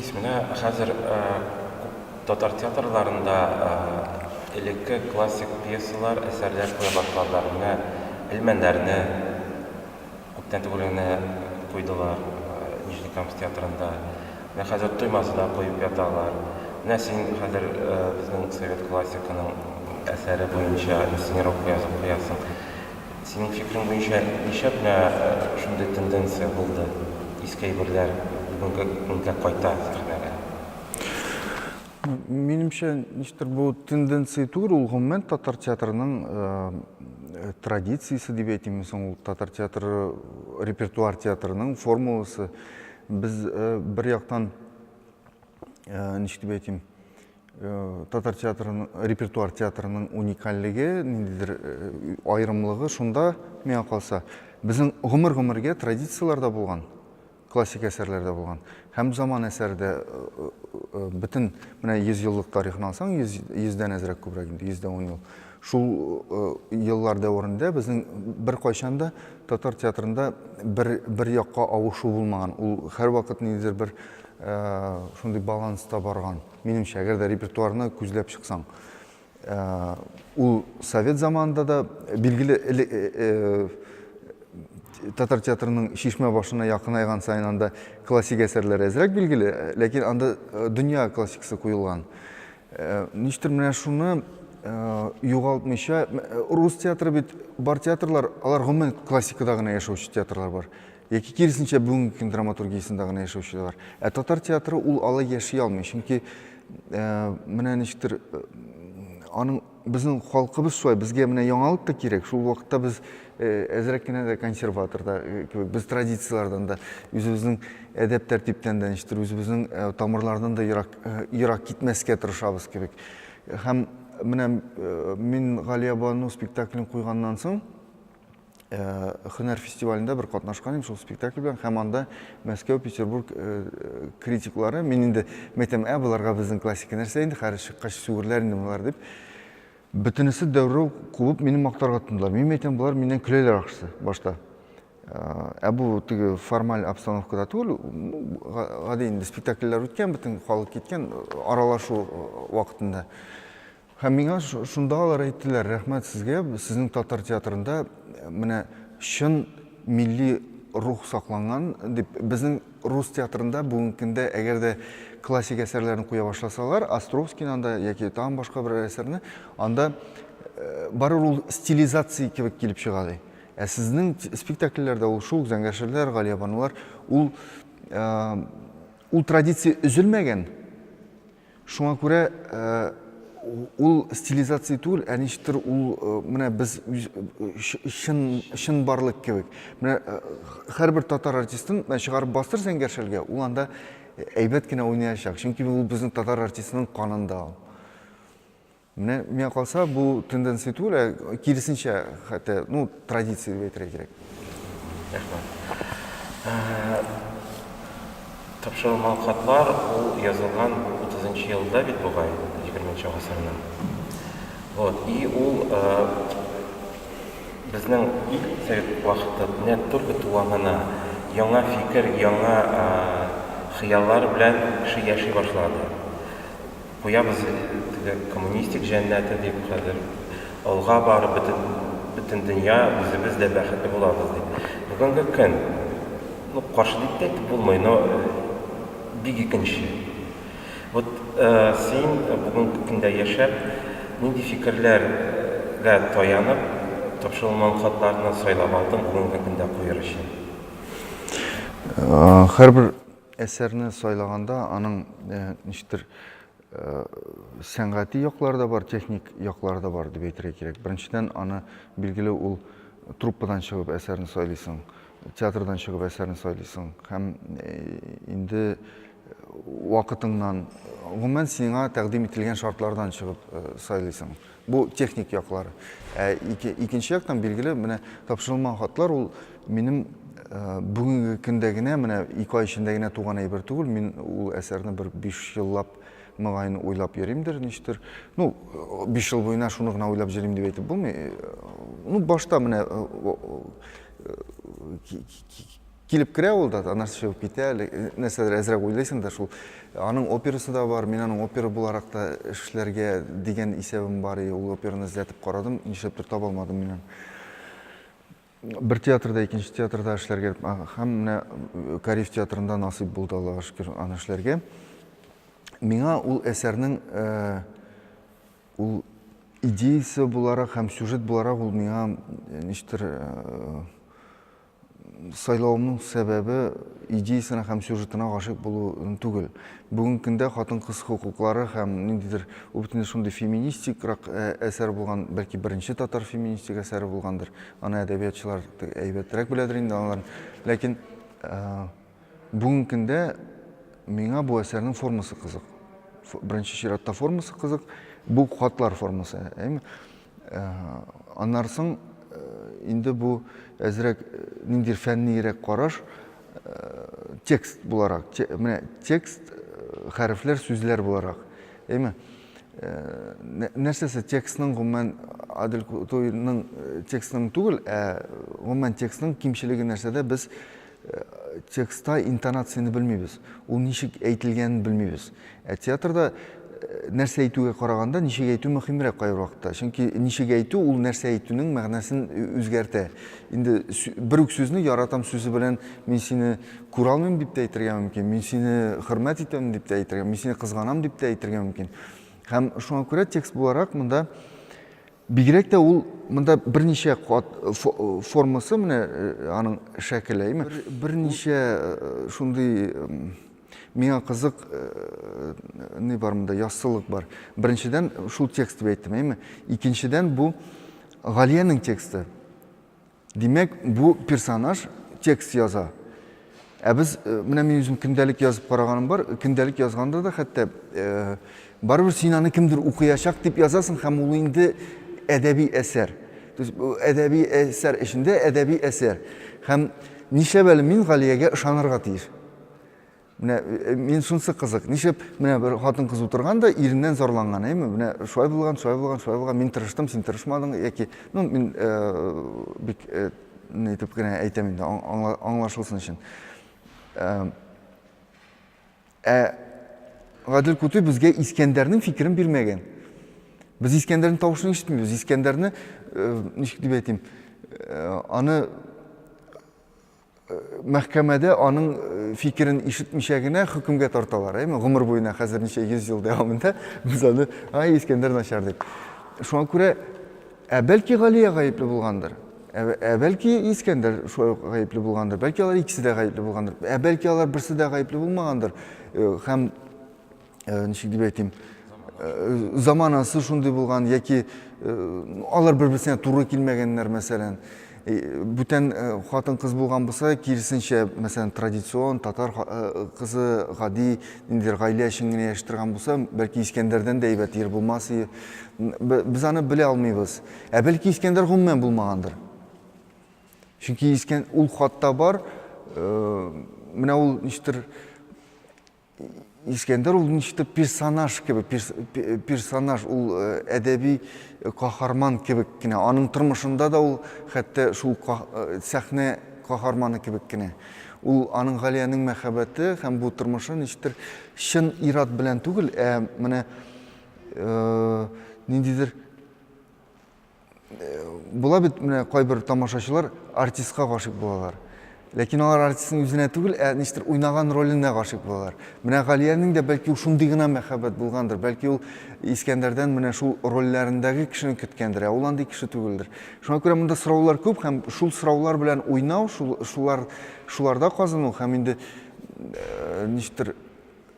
Рәис, менә хәзер күп татар театрларында элекке классик пьесалар, әсәрләр куя башладылар. Менә Элмәндәрне күптән түгел генә куйдылар Нижнекамск театрында. Менә хәзер Туймазы да куеп яталар. Менә син хәзер безнең совет классиканың әсәре буенча инсценировка язып куясың. Синең фикерең буенча, нишләп менә шундый тенденция булды, иске әйберләр бүгенге көнгә кайта сәхнәгә? Минемчә, ничектер бу тенденция түгел, ул гомумән татар театрының традициясе дип әйтимме соң, ул татар театры, репертуар театрының формуласы. Без бер яктан, ничек дип әйтим, татар театрының, репертуар театрының уникальлеге, ниндидер аерымлыгы шунда, миңа калса, безнең гомер-гомергә традицияләр дә булган, классик әсәрләр дә булган. Һәм заман әсәре дә бөтен менә 100 еллык тарихын алсаң, 100, йөздән әзрәк күбрәк инде, 110 ел. Шул еллар дәверендә безнең беркайчан да татар театрында бер, бер якка авышу булмаган. Ул һәрвакыт ниндидер бер шундый баланста барган. Минемчә, әгәр дә репертуарны күзләп чыксаң, ул совет заманында да билгеле татар театрының чишмә башына якынайган саен анда классик әсәрләр әзрәк билгеле, ләкин анда дөнья классикасы куелган. Ничектер менә шуны югалтмыйча, рус театры бит бар театрлар, алар гомумән классикада гына яшәүче театрлар бар. Яки киресенчә бүгенге көн драматургиясендә генә яшәүче дә бар. Ә татар театры ул алай яши алмый, чөнки менә ничектер аның безнең халкыбыз шулай, безгә менә яңалык та кирәк. Шул вакытта без әзрәк кенә дә консерватор да кебек, без традицияләрдән дә, үзебезнең әдәп тәртиптән дә ничектер, үзебезнең тамырлардан да ерак ерак китмәскә тырышабыз кебек. Һәм менә мин Галиябану спектаклен куйганнан соң, Һөнәр фестивалендә бер катнашкан идем шул спектакль белән һәм анда Мәскәү, Петербург критиклары, мин инде әйтәм, ә боларга безнең классика нәрсә инде, хәзер чыккач сүгерләр инде болар дип. Бөтенесе дәррәү кубып мине мактарга тотындылар. Мин әйтәм, болар миннән көләләр ахрысы башта. Ә бу теге формаль обстановкада түгел, гади инде спектакльләр үткән, бөтен халык киткән, аралашу вакытында. Һәм миңа шунда алар әйттеләр, рәхмәт сезгә, сезнең татар театрында менә чын милли рух сакланган дип. Безнең рус театрында бүгенге көндә әгәр дә классик әсәрләрне куя башласалар, Островскийны анда яки тагын башка берәр әсәрне, анда барыбер ул стилизация кебек килеп чыга ди. Ә сезнең спектакльләрдә ул шул Зәңгәр шәлләр, Галиябанулар, ул ул традиция өзелмәгән. Шуңа күрә ул стилизация түгел, ә ничектер ул менә без чын чынбарлык кебек. Менә һәрбер татар артистын менә чыгарып бастыр Зәңгәр шәлгә, ул анда әйбәт кенә уйнаячак. Чөнки ул безнең татар артистының канында ул. Менә миңа калса, бу тенденция түгел, ә киресенчә, хәтта, ну, традиция дип әйтергә кирәк. Рәхмәт. Тапшырылмаган хатлар ул язылган 30 нчы елда бит бугай, 20 нче гасырның. Вот, и ул безнең ил совет вакыты менә только туган гына, яңа фикер, яңа хыяллар белән кеше яши башлады. Куябыз теге коммунистик җәннәте дип, хәзер алга барып бөтен бөтен дөнья, үзебез дә бәхетле булабыз дип. Бүгенге көн, ну, каршы дип тә әйтеп булмый, но бик икенче. Вот син бүгенге көндә яшәп, нинди фикерләргә таянып, тапшырылмаган хатларны сайлап алдың бүгенге көндә куер өчен? Һәрбер Әсәрне сайлаганда аның ничектер сәнгати яклары да бар, техник яклары да бар дип әйтергә кирәк. Беренчедән, аны билгеле ул труппадан чыгып әсәрне сайлыйсың, театрдан чыгып әсәрне сайлыйсың һәм инде вакытыңнан, гомумән сиңа тәкъдим ителгән шартлардан чыгып сайлыйсың. Бу техник яклары. Ә икенче яктан, билгеле, менә тапшырылмаган хатлар ул минем бүгенге көндә генә, менә 2 ай эчендә генә туган әйбер түгел. Мин ул әсәрне бер 5 еллап мөгаен уйлап йөримдер, ничектер. Ну, 5 ел буена шуны гына уйлап йөрим дип әйтеп булмый. Ну, башта менә Килеп керә ул да, аннары чыгып китә, нәрсәдер әзрәк уйлыйсың да шул. Аның операсы да бар, мин аның опера буларак та эшләргә дигән исәбем бар, и ул операны эзләтеп карадым, нишләптер таба алмадым мин аны. Бер театрда, икенче театрда эшләргә һәм менә Кариев театрында насыйп булды, Аллага шөкер, аны эшләргә. Миңа ул әсәрнең ул идеясы буларак һәм сюжет буларак ул миңа ничектер Сайлавымның сәбәбе идеясенә һәм сюжетына гашыйк булу түгел. Бүгенге көндә хатын-кыз хокуклары һәм ниндидер ул бит инде шундый феминистикрак әсәр булган, бәлки беренче татар феминистик әсәре булгандыр. Аны әдәбиятчылар әйбәтрәк беләдер инде аларын. Ләкин бүгенге көндә миңа бу әсәрнең формасы кызык. Беренче чиратта формасы кызык, бу хатлар формасы, әйме? Аннары соң инде бу әзрәк ниндидер фәннирәк караш, текст буларак, менә текст, хәрефләр, сүзләр буларак. Әйме? Нәрсәсе текстның гомумән Адел Кутуйның текстының түгел, ә гомумән текстның кимчелеге нәрсәдә? Без текстта интонацияне белмибез. Ул ничек әйтелгәнен белмибез. Ә театрда э, нәрсә әйтүгә караганда ничек әйтү мөһимрәк кайбер вакытта. Чөнки ничек әйтү ул нәрсә әйтүнең мәгънәсен үзгәртә. Инде бер үк сүзне яратам сүзе белән мин сине күрә алмыйм дип тә әйтергә мөмкин, мин сине хөрмәт итәм дип тә әйтергә, мин сине кызганам дип тә әйтергә мөмкин. Һәм шуңа күрә текст буларак монда Бигрәк тә ул монда берничә кат формасы менә аның шәкеле, әйме? Берничә шундый миңа кызык ни бар монда, яссылык бар. Беренчедән, шул текст дип әйттем, әйме? Икенчедән, бу Галиянең тексты. Димәк, бу персонаж текст яза. Ә без, э, менә мин үзем көндәлек язып караганым бар, көндәлек язганда да хәтта э, барыбер син аны кемдер укыячак дип язасың һәм ул инде әдәби әсәр. То есть әдәби әсәр эчендә әдәби әсәр. Һәм нишләп әле мин Галиягә ышанырга тиеш? Менә э, мин шунысы кызык. Нишләп менә бер хатын-кыз утырган да иреннән зарланган, әйме? Менә шулай булган, шулай булган, шулай булган. Мин тырыштым, син тырышмадың яки ну мин э, бик э, ни итеп кенә әйтәм инде, аңлашылсын өчен. Э, ә Гадел Кутуй безгә Искәндәрнең фикерен бирмәгән. Без Искәндәрнең тавышын ишетмибез. Искәндәрне э, ничек дип әйтим, э, аны мәхкәмәдә аның фикерен ишетмичә генә хөкемгә тарталар, әйме? Гомер буена хәзер ничә йөз ел дәвамында без аны, ай, Искәндәр начар дип. Шуңа күрә, ә бәлки Галия гаепле булгандыр, ә, ә бәлки Искәндәр шулай ук гаепле булгандыр, бәлки алар икесе дә гаепле булгандыр, ә бәлки алар берсе дә гаепле булмагандыр. Һәм ничек дип әйтим, заманасы шундый булган яки алар бер-берсенә туры килмәгәннәр, мәсәлән. Бүтән хатын-кыз булган булса, киресенчә, мәсәлән, традицион татар кызы гади ниндидер гаилә өчен генә яши торган булса, бәлки Искәндәрдән дә әйбәт ир булмас иде. Без аны белә алмыйбыз. Ә бәлки Искәндәр гомумән булмагандыр. Чөнки Искән ул хатта бар, менә ул ничектер Искәндәр ул ничектер персонаж кебек, персонаж ул э, әдәби э, каһарман кебек кенә. Аның тормышында да ул хәтта шул э, сәхнә каһарманы кебек кенә. Ул аның Галиянең мәхәббәте һәм бу тормышы ничектер чын ират белән түгел, ә менә ниндидер Була бит менә кайбер тамашачылар артистка гашыйк булалар. Ләкин алар артистның үзенә түгел, ә ничектер уйнаган роленә гашыйк булалар. Менә Галиянең дә бәлки ул шундый гына мәхәббәт булгандыр, бәлки ул Искәндәрдән менә шул рольләрендәге кешене көткәндер, ә ул андый кеше түгелдер. Шуңа күрә монда сораулар күп һәм шул сораулар белән уйнау, шул, шулар, шуларда казыну һәм инде э, ничектер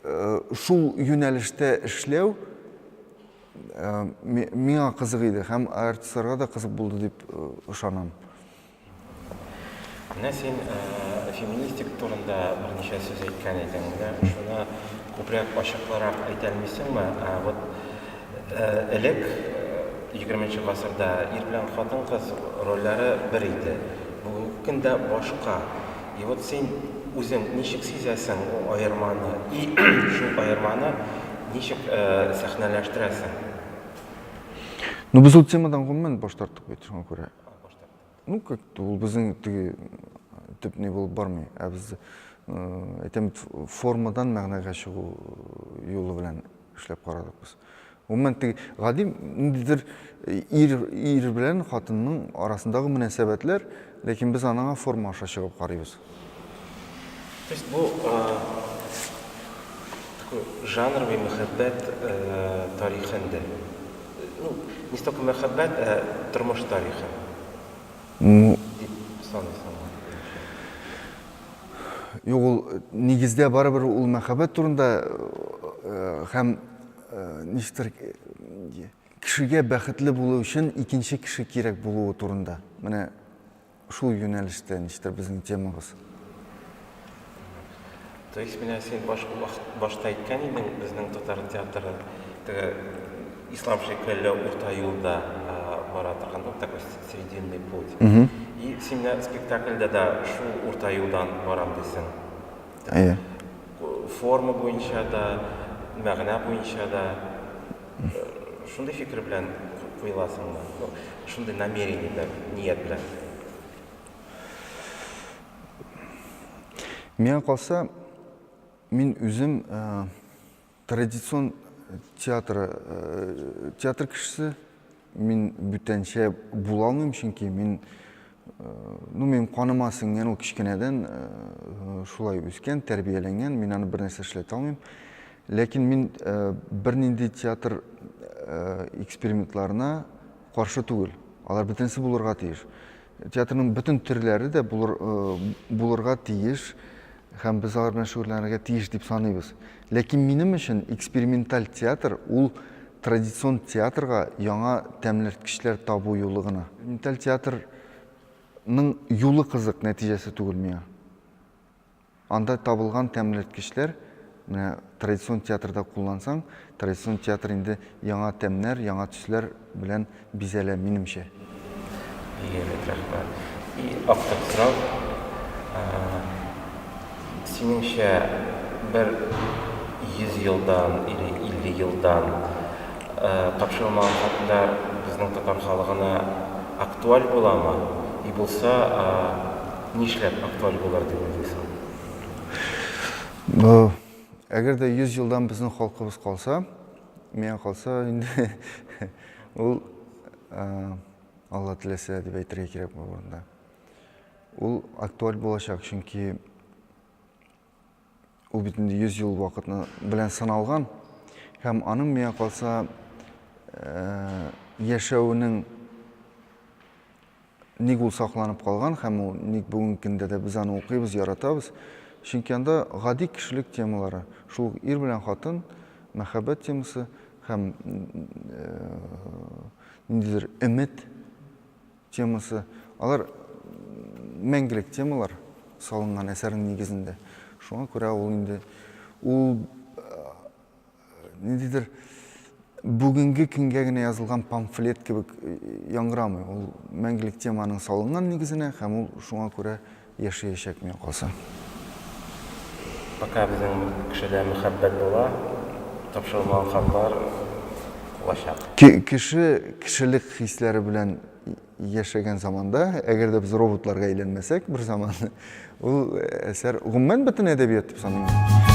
э, шул юнәлештә эшләү Миңа кызык иде һәм артистларга да кызык булды дип ышанам. Менә син феминистик турында берничә сүз әйткән идең. Менә шуны күбрәк ачыклырак әйтә алмыйсыңмы? Вот элек 20 гасырда ир белән хатын-кыз рольләре бер иде. Бүгенге көндә башка. И вот син үзең ничек сизәсең ул аерманы? И шул аерманы ничек сәхнәләштерәсең? Ну, без ул темадан гомумән баш тарттык бит, шуңа күрә. Ну, как ул безнең теге төп ни булып бармый. Ә без, әйтәм бит, формадан мәгънәгә чыгу юлы белән эшләп карадык без. Гомумән, теге гади ниндидер ир, ир белән хатынның арасындагы мөнәсәбәтләр, ләкин без аныңа форма аша чыгып карыйбыз. То есть бу такой жанровый мәхәббәт тарихы инде. Ну, не столько мәхәббәт, ә тормыш тарихы. Ну, дип саныйсыңмы? Юк, ул нигездә барыбер ул мәхәббәт турында һәм ничектер кешегә бәхетле булу өчен икенче кеше кирәк булуы турында. Менә шул юнәлештә ничектер безнең темабыз. То есть менә син баш, башта әйткән идең, безнең татар театры теге ислам шикелле урта юлда бара торган, ну, такой срединный путь. И син менә спектакльдә дә шул урта юлдан барам дисең. Әйе. Форма буенча да, мәгънә буенча да шундый фикер белән куеласыңмы? Ну, шундый намерение белән, ният белән. Миңа калса, мин үзем традицион театр, театр кешесе, мин бүтәнчә була алмыйм, чөнки мин, ну, минем каныма сеңгән ул кечкенәдән шулай үскән, тәрбияләнгән, мин аны бернәрсә эшләтә алмыйм. Ләкин мин бернинди театр экспериментларына каршы түгел. Алар бөтенесе булырга тиеш. Театрның бөтен төрләре дә булыр, булырга тиеш һәм без алар белән шөгыльләнергә тиеш дип саныйбыз. Ләкин минем өчен эксперименталь театр ул традицион театрга яңа тәмлерткечләр табу юлы гына. Эксперименталь театрның юлы кызык, нәтиҗәсе түгел миңа. Анда табылган тәмлерткечләр, менә традицион театрда куллансаң, традицион театр инде яңа тәмнәр, яңа төсләр белән бизәлә, минемчә. Бигрәк рәхмәт. И актык сорау. Синеңчә, бер 100 елдан или 50 елдан тапшырылмаган хатлар безнең татар халыгына актуаль буламы? И булса, Нишләп актуаль булыр дип уйлыйсың? Әгәр дә 100 елдан безнең халкыбыз калса, миңа калса инде ул Алла теләсә дип әйтергә кирәк бу урында. Ул актуаль булачак, чөнки ул бит инде 100 ел вакытны белән саналган һәм аның миңа калса яшәвенең Ник ул сакланып калган һәм ул ник бүгенге көндә дә без аны укыйбыз, яратабыз? Чөнки анда гади кешелек темалары, шул ук ир белән хатын, мәхәббәт темасы һәм ниндидер өмет темасы. Алар мәңгелек темалар салынган әсәрнең нигезендә. Шуңа күрә ул инде ул ниндидер бүгенге көнгә генә язылган памфлет кебек э, яңгырамый. Ул мәңгелек теманың салынган нигезенә һәм ул шуңа күрә яшәячәк миңа калса. Пока безнең кешедә мәхәббәт була, тапшырылмаган хатлар булачак. Кеше кешелек хисләре белән яшәгән заманда, әгәр дә без роботларга әйләнмәсәк бер заман, ул әсәр гомумән бөтен әдәбият дип саныйм.